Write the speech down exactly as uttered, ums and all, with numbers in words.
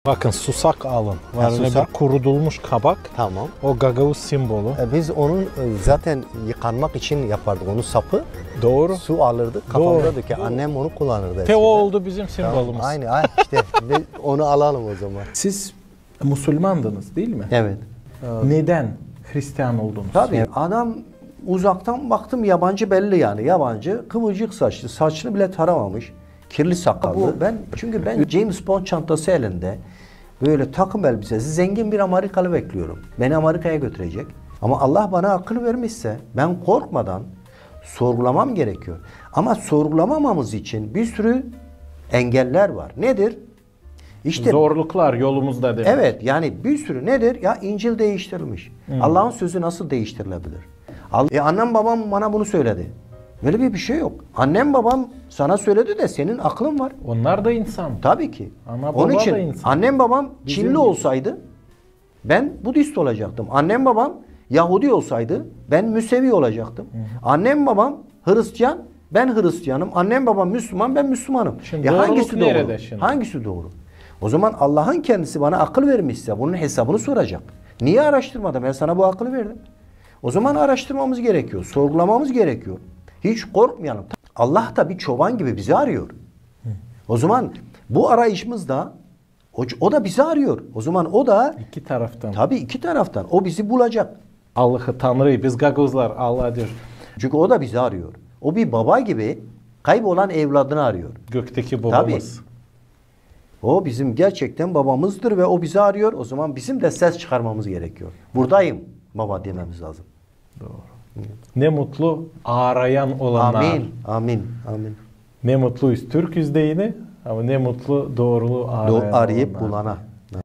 Bakın, susak alın. Var öyle bir kurudulmuş kabak. Tamam. O gagauz simvolu. E, biz onun, e, zaten yıkanmak için yapardık onun sapı. Doğru. Su alırdık, kafamıza döker. Annem onu kullanırdı eskiden. Te o oldu bizim simvolumuz. Tamam, aynı. Ay, işte, biz onu alalım o zaman. Siz musulmandınız, değil mi? Evet. Neden Hristiyan oldunuz? Tabii, adam uzaktan baktım, yabancı belli yani, yabancı. Kıvırcık saçlı, saçını bile taramamış, kirli sakallı. Ben, çünkü ben James Bond çantası elinde, böyle takım elbisesi, zengin bir Amerikalı bekliyorum. Beni Amerika'ya götürecek. Ama Allah bana akıl vermişse, ben korkmadan sorgulamam gerekiyor. Ama sorgulamamamız için bir sürü engeller var. Nedir? İşte zorluklar yolumuzda demek. Evet, yani bir sürü nedir? Ya İncil değiştirilmiş. Allah'ın sözü nasıl değiştirilebilir? Al- e, annem babam bana bunu söyledi. Böyle bir, bir şey yok. Annem babam sana söyledi de senin aklın var. Onlar da insan. Tabii ki. Ana baba da insan. Onun için annem babam Çinli olsaydı ben Budist olacaktım. Annem babam Yahudi olsaydı ben Müsevi olacaktım. Annem babam Hristiyan, ben Hristiyanım. Annem babam Müslüman, ben Müslümanım. Şimdi doğruluk hangisi doğru? Nerede şimdi? Hangisi doğru? O zaman Allah'ın kendisi bana akıl vermişse bunun hesabını soracak. Niye araştırmadın? Ben sana bu akıllı verdim. O zaman araştırmamız gerekiyor, sorgulamamız gerekiyor. Hiç korkmayalım. Allah da bir çoban gibi bizi arıyor. O zaman bu arayışımızda o, o da bizi arıyor. O zaman o da iki taraftan. Tabii, iki taraftan. O bizi bulacak. Allahı, Tanrıyı, biz gagauzlar, Allah diyor. Çünkü o da bizi arıyor. O bir baba gibi kaybolan evladını arıyor. Gökteki babamız. Tabii. O bizim gerçekten babamızdır ve o bizi arıyor. O zaman bizim de ses çıkarmamız gerekiyor. Buradayım baba dememiz lazım. Doğru. Ne mutlu aarayan olana. Amin, amin, amin. Ne mutlu biz Türküz deyene, ama ne mutlu doğruluu aarayan olana. Arayıp bulana.